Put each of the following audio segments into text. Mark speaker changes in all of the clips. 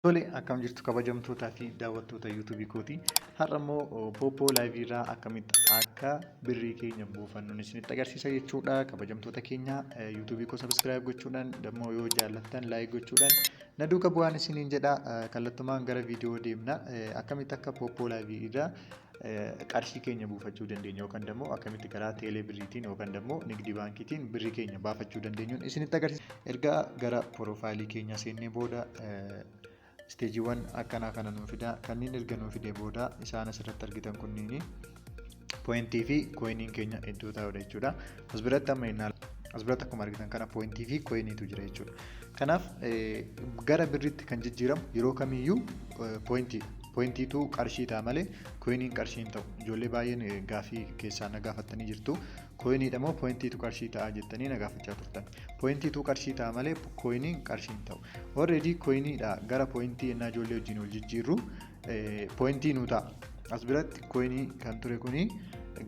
Speaker 1: Tole, akkam jirtu kabajamtootaa fi daawwattoota YouTubeii kooti. Har'a immoo Poppo Liveii irraa akkamitti akka birrii keenya buufannu isinitti agarsiisa jechuudha. Kabajamtoota keenya, YouTubeii koo subscribe gochuudhaan, dammoo yoo jaallattan like gochuudhaan na duuka bu'aan isiniin jedha. Kallattumaan gara viidiyoo deemna. Akkamitti akka Poppo Liveii irraa qarshii keenya buufachuu dandeenya yookaan immoo akkamitti karaa teelee birriitiin yookaan immoo nigdi baankiitiin birrii keenya baafachuu dandeenyuun isinitti agarsiisa. Erga gara profileii keenya seennee booda stageiiwwan akkanaa kana nuu fida. Kanneen erga nuu fidee booda isaan asirratti argitan kunniin pointii fi coiniin keenya iddoo taa'udha jechuudha. As biratti amma innaa as biratti akkuma argitan kana pointii fi coiniitu jira jechuudha. Kanaaf gara birriitti kan jijjiiramu yeroo kamiyyuu pointiidha. Pointiitu qarshii ta'a malee coiniin qarshii hin ta'u. Ijoollee baay'een gaafii keessaa na gaafattanii jirtu. Coiniidha moo pointiitu qarshii ta'a jettanii na gaafachaa turtan. Pointiitu qarshii ta'a malee coiniin qarshii hin ta'u. Already coiniidha gara pointii ennaa ijoollee wajjin wal jijjiirru pointii nuu ta'a. As biratti coinii kan ture kuni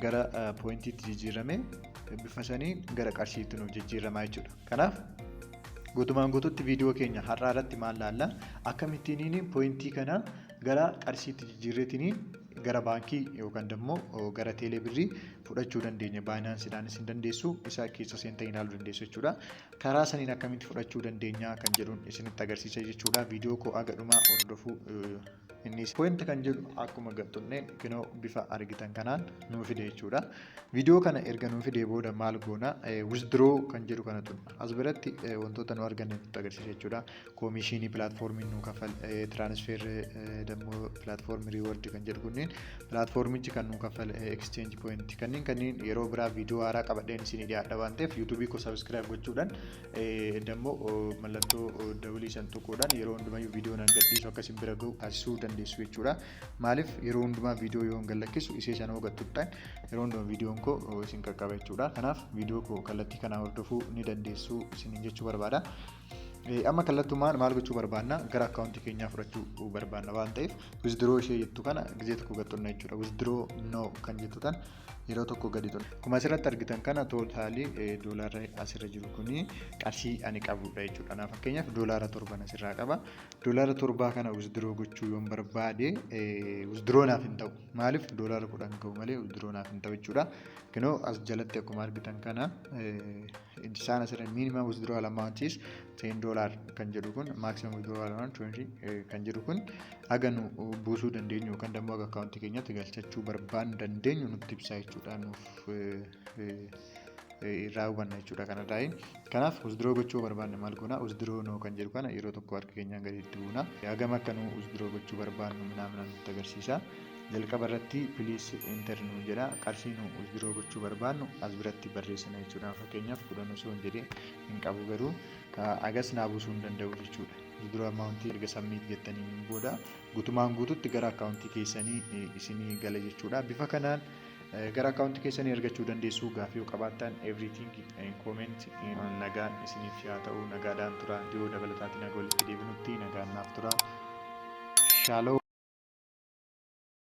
Speaker 1: gara pointiitti jijjiirame, bifa sanii gara qarshiitti nuuf jijjiiramaa jechuudha. Kanaaf guutumaan guututti viidiyoo keenya har'aa irratti maal laalla? Akkamittiin pointii kana gara qarshiitti jijjiirreetiin gara baankii yookaan immoo gara teelee birrii fudhachuu dandeenya? Binanceiidhaanis hin dandeessu, isa keessa seentanii ilaaluu dandeessu jechuudha. Karaa saniin akkamitti fudhachuu dandeenya kan jedhuun isinitti agarsiisa jechuudha. Viidiyoo koo haga dhumaa hordofuu. Innis point kan jedhu akkuma gaxxunneen kinoo bifa argitan kanaan nuu fide jechuudha. Viidiyoo kana erga nuu fidee booda maal goona? Withdraw kan jedhu kana tunna. As biratti wantoota nu arganne nutti agarsiisa jechuudha. Commissionii platformiin nu kafal, transfer dammoo platformii reward kan jedhu kunneen platformichi kan nu kafal, exchange point kanneen yeroo biraa viidiyoo haaraa qabadheen isinii dhiyaadha waan ta'eef, YouTubeii koo subscribe gochuudhaan, dammoo mallattoo dawulii san tuquudhaan yeroo hundumayyuu viidiyoo nan gadhiisu akka isin bira gahu taasisuu dandeessu jechuudha. Maaliif, yeroo hundumaa viidiyoo yoo hin gadlakkisu isee sana hoo yeroo hundumaa viidiyoon koo isin qaqqaba jechuudha. Kanaaf viidiyoo koo kallattii kanaa hordofuu ni dandeessu isiniin jechuu barbaada. Amma kallattumaan maal gochuu barbaanna? Gara akkaawuntii keenyaa fudhachuu barbaanna waan ta'eef, withdraw ishee jettu kana gizee tokko gaxxunna jechuudha. Withdraw now kan jettu tan yeroo tokko gadi tun. Akkuma asirratti argitan kana totalii doolaarra asirra jiru kuni qarshii ani qabudha jechuudha. Kanaaf fakkeenyaaf $7 asirraa qaba. $7 kana withdraw gochuu yoon barbaade withdraw naaf hin ta'u. Maaliif? $10 ga'u malee withdraw naaf hin ta'u jechuudha. Kunoo as jalatti akkuma argitan kana isaan asirra minimum withdrawal amount is $10 kan jedhu kun, maximum withdrawal amount 20 kan jedhu kun, haga nu buusuu dandeenyu yookaan dammoo haga akkaawuntii keenyatti galchachuu barbaannu dandeenyu nutti ibsa jechuudha, nuuf irraa hubanna jechuudha kanarraa. Kanaaf withdraw gochuu barbaanne maal goona? Withdraw now kan jedhu kana yeroo tokko harka keenyaan gadi itti buuna. Hagam akka nu withdraw gochuu barbaannu minaamina nutti agarsiisa. Jalqaba irratti "please enter" nu jedha. Qarshii nu withdraw gochuu barbaannu as biratti barreessina jechuudha. Fakkeenyaaf 10 osoo hin jedhee hin qabu, garuu agas naa buusuu hin danda'u jechuudha. Withdraw amountii erga submit jettanii booda guutumaan guututti gara akkaawuntii keessanii isinii gala jechuudha. Bifa kanaan gara akkaawuntii keessanii argachuu dandeessu. Gaaffii yoo qabaattan everything in comment. Nagaan isiniif haa ta'u, nagaadhaan tura. Viidiyoo dabalataatiin haga walitti deebinutti nagaan naaf tura. Shalom.